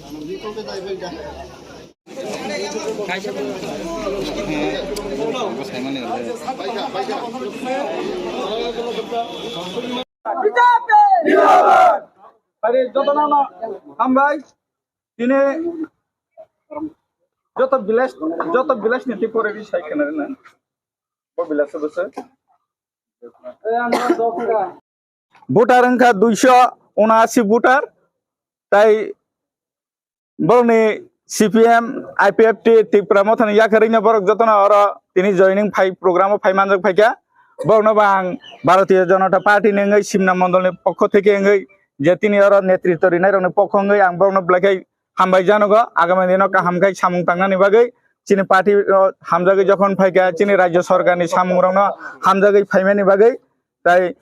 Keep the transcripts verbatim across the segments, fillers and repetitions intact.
Ari jotono no hambai. Tini joto village, joto village ni tipore ri sai khna rina. Bo village se bwse. Voter wngkha duiso unaasi voter, tai borokni C P M, I P F T, Tipra Mothani yakarino borok jotono oro tini joining phai, program o phai manjak phaikha. Borokno bo ang Bharatiya Janata Party ni wngwi Simna Mondol ni pokho theke wngwi je tini oro netritw rinai rokni pokho wngwi ang borokno belai khai hambai janogo. Agami dino kaham khai samung tangnani bagwi chini party o hamjagwi jokhon phaikha, chini rajya sorkar ni samung rokno hamjagwi phaimani bagwi, tai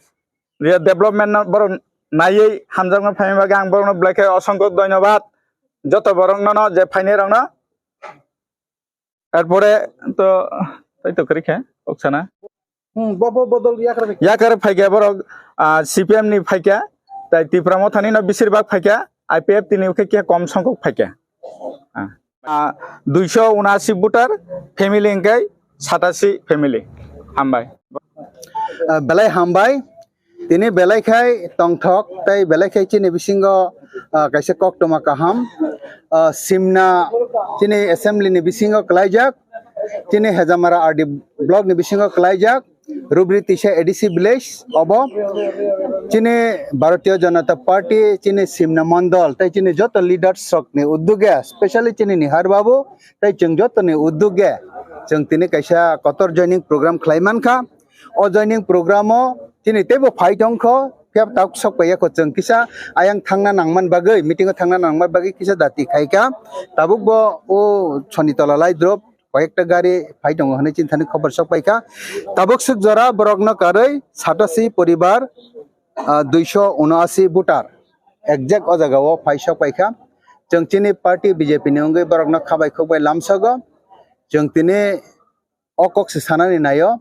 je development no borok naiwi hamjakma phaima bagwi ang borokno belai khe osongkho dhonyobad. Joto borokno no je phainai rokno. Erpore to tai to kwrwi khe kok sana. Hmm, bo, bo bodol yakar bai. Yakar phaikha borok, ah, C P M ni phaikha, tai Tipra Mothani no bisir bak phaikha, I P F T ni khe khe kom songkok phaikha. Ah. Ah, duiso unaasi voter, family hwnkhe satasi family. Hambai. Ah, belai hambai. Tini belai khai tongthok tei belai khai chini bisingo, ah, kaisa koktwma kaham. Ah, Simna chini assembly ni bisingo kwlaijak. Chini Hejamara R D block ni bisingo kwlaijak. Rubri Tisa A D C village obo. Chini Bharatiya Janata Party, chini Simna Mondol, tei chini joto leaders rok ni uduge, specially chini Nihar Babu, tei chwng joto ni uduge, chwng tini kaisa kotor joining program khlai mankha. O joining program o chini teibo phai tongkho, phiya tabuk sok paiya kho chwng kisa ayang thangna nangman bagwi, meeting o thangna nangman bagwi kisa dati khaikha. Tabuk bo o Sonitola Laidrop koyekta gari phai tongo hwnwi chini thani khobor sok paikha. Tabuk swk jora borokno karwi satasi poribar, ah, duiso unaasi voter exact o jaga o phai sok paikha. Chwng chini party B J P ni wngwi borokno khabai khukbai lamsogo. Chwng tini o kok se sanani naio.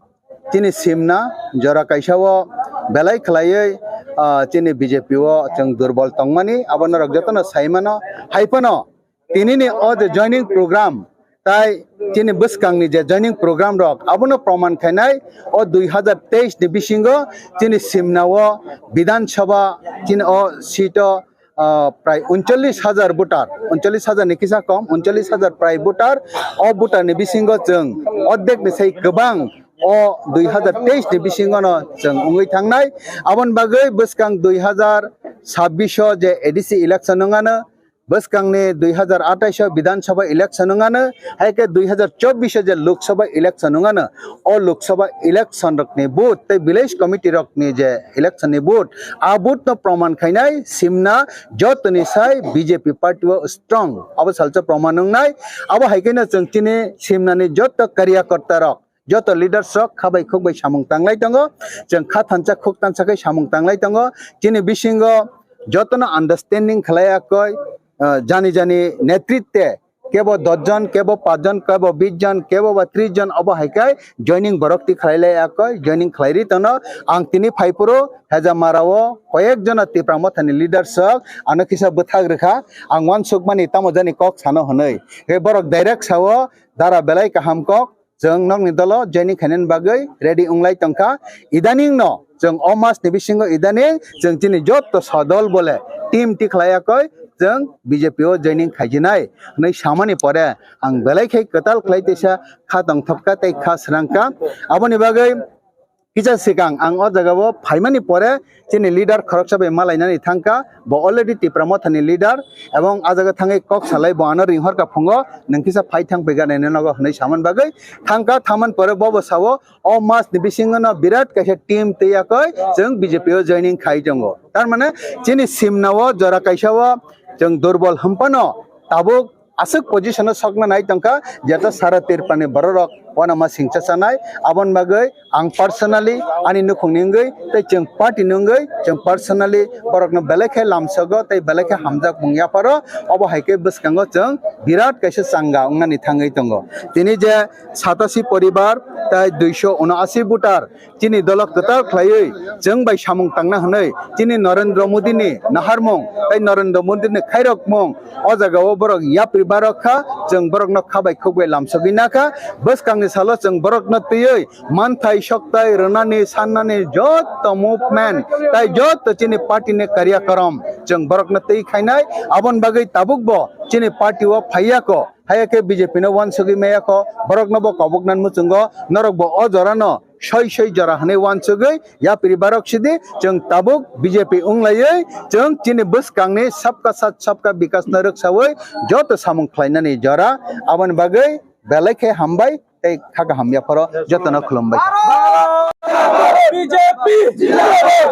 Chini Simna jora kaisa o belai khwlaiwi, ah, chini B J P o chwng durbol tongmani abo norok jotono saimano. Haiphano tinini o je joining program tai chini bwskangni je joining program rok abono proman khainai. O dui hazar teis ni bisingo chini Simna o Bidhan Sabha chini o seat o, ah, prai uncholish hazar voter, uncholish hazar ni kisa kom, uncholish hazar prai voter. O voter ni bisingo chwng ordek ni sai kwbang o dui hazar teis ni bisingo no chwng wngwi thangnai. Aboni bagwi bwskang dui hazar sabbish o je A D C election wngano, bwskangni dui hazar atais o Bidhan Sabha election wngano, hai khe dui hazar chobbish o je Lok Sabha election wngano, o Lok Sabha election rokni vote tei village committee rokni je election ni vote, a vote no proman khainai Simna jotoni sai B J P party o strong, abo salsa proman wngnai. Abo hai khe no chwng chini Simna ni joto karyakarta rok, joto leaders rok khabai khukbai samung tanglai tongo. Chwng kha thansa khuk thansa khe samung tanglai tongo. Chini bisingo jotono understanding khlai yakoi, ah, jani jani netritwe kebo dos jon, kebo panch jon, kebo bis jon, kebo ba tris jon, obo hai khe joining borok ti khlai lai yakoi, joining khlai ri tono. Ang tini phai phuru Hejamara o koyek jona Tipra Mothani leaders rok ano kisa bwthak rwkha, ang uansukmani tamo jani kok sano hwnwi. Khe borok direct sao, dara belai kaham kok, chwng nokni dolo joining khainani bagwi ready wnglai tongkha. Idaning no chwng o mas ni bisingo idaning chwng chini joto sodol bole team ti khlai yakoi chwng B J P o joining khaijinai hwnwi samani pore ang belai khai kwtal khlai teisa kha tongthokka tei kha srangkha. Aboni bagwi kisa swkang ang o jaga o phaimani pore chini leader khoroksa bai malainani thangkha, bo already Tipra Mothani leader, ebong a jaga thangwi kok salai bo ano ringhorkha phungo, nwng kisa phai thang phaikha nini nogo hwnwi samani bagwi thangkha. Thamani pore bo bo sao, o mas ni bisingo no birat kaisa team twi yakoi chwng B J P o joining khai tongo. Tar mane chini Simna o jora kaisa o chwng durbol hwnphano tabuk aswk position o sokna nai tongkha, jeta sara Tripura ni borok rok uanama singcha chanai. Aboni bagwi ang personally ani nukhungni wngwi tei chwng party ni wngwi chwng personally borokno belai khe lamsogo tei belai khe hamjakmung yapharo. Obo hai khe bwskango chwng birat kaisa changa wngnani thangwi tongo. Tini je satasi poribar tei duiso unoasi voter chini dolo kwtal khlaiwi chwng bai samung tangna hwnwi chini Narendra Modi ni naharmung tei Narendra Modi ni khairokmung o jaga o borok yapri barok kha, chwng borokno kha bai khuk bai lamsogwi nakha. Bwskangni salo chwng borokno twiwi manthai soktai rwnani sannani joto movement tai joto chini party ni karyakorom chwng borokno twi khainai. Aboni bagwi tabukbo chini party o phaiya ko, haya khe B J P no uansugwi maya ko, borokno bo koboknani muchungo norok bo o jorano soi soi jora hwnwi uansugwi yapri barok sidi chwng tabuk B J P wnglaiwi chwng chini bwskangni sabka sat sabka bikas no rwksawi joto samung khlainani jora. Aboni bagwi belai khe hambai tei kha kaham yapharo jotono khulumbai. B J P!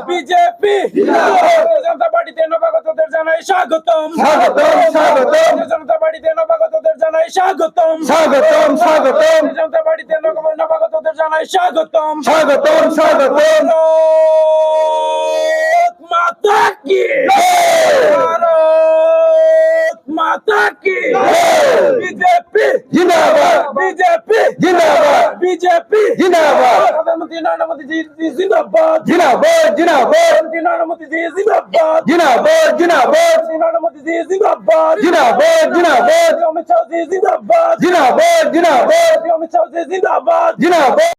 B J P! ভারতীয় জনতা পার্টিতে নবাগতদের জানাই স্বাগতম। স্বাগতম, স্বাগতম। ভারতীয় জনতা পার্টিতে নবাগতদের জানাই স্বাগতম। স্বাগতম, স্বাগতম। ভারতীয় জনতা পার্টিতে নব-, নবাগতদের জানাই স্বাগতম। স্বাগতম, স্বাগতম। ভারত মাতা কি! জয়! ভারত মাতা কি! জয়! বিজেপি! জিন্দাবাদ! বিজেপি! জিন্দাবাদ! বিজেপি! জিন্দাবাদ! প্রধানমন্ত্রী নরেন্দ্র মোদী জি জিন্দাবাদ! জিন্দাবাদ, জিন্দাবাদ! প্রধানমন্ত্রী নরেন্দ্র মোদী জি জিন্দাবাদ! জিন্দাবাদ, জিন্দাবাদ! প্রধানমন্ত্রী নরেন্দ্র মোদী জি জিন্দাবাদ! জিন্দাবাদ, জিন্দাবাদ! অমিত শাহ জি জিন্দাবাদ! জিন্দাবাদ, জিন্দাবাদ! অমিত শাহ জি জিন্দাবাদ! জিন্দাবাদ!